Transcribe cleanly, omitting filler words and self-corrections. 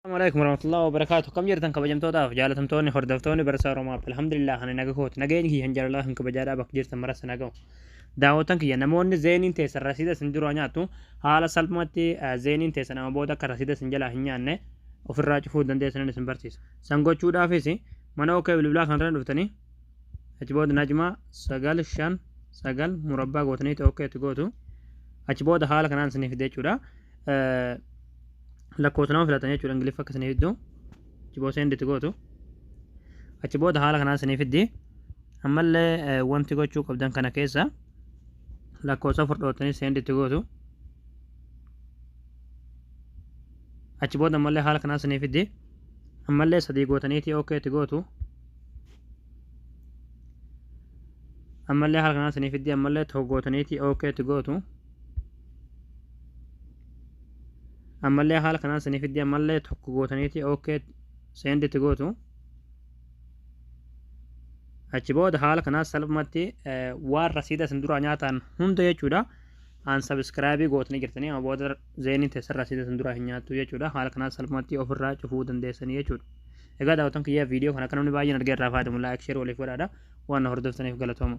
Assalamu alaikum warahmatullahi wabarakatuh. Kam jirtan kabajamtootaaf jaalatamtoonni hordoftoonni Barsaa Oromoo App. Alhamdulillah ani naga kooti. Nageenyi kiyya hin jaalalaa hin kabajaadhaa bakka jirtan maras naga'u. Daawwattan kiyya namoonni zeeniin teessan rasiida isin duraa nyaattu haala salphumatti zeeniin teessan amma booda akka rasiida isin jalaa hin nyaanne ofirraa cufuu dandeessanan isin barsiisa. San gochuudhaafis mana OK bilbilaa kanarra dhuftanii achi booda najmaa 959 murabbaa gootaniiti OK itti gootu. Achi booda haala kanaan isiniif fide jechuudha. Lakkoofsa nama filatan jechuudha Ingiliffa akka isinii fiddu. Achi booda send itti gootu. Achi booda haala kanaan isinii fiddi. Ammallee wanti gochuu qabdan kana keessa lakkoofsa 4 dhootanii send itti gootu. Achi booda ammallee haala kanaan isinii fiddi. Ammallee 3 gootaniitii OK itti gootu. Ammallee haala kanaan isinii fiddi. Ammallee 1 gootaniitii OK itti gootu. Ammallee haala kanaan isinii fiddi. Ammallee 1 gootaniitii OK send itti gootu. Achi booda haala kanaan salphumatti waan rasiida isin duraa nyaatan hunda jechuudha. Unsubscribe gootanii jirtanii amma booda zeeniin teessan rasiida isin duraa hin nyaattu jechuudha. Haala kanaan salphumatti ofirraa cufuu dandeessanii jechuudha. Egaa daawwattoon kiyyaa viidiyoo kana akka namni baay'een argee irraa fayyadamu like share waliif godhaadha. Waan na hordoftaniif galatooma.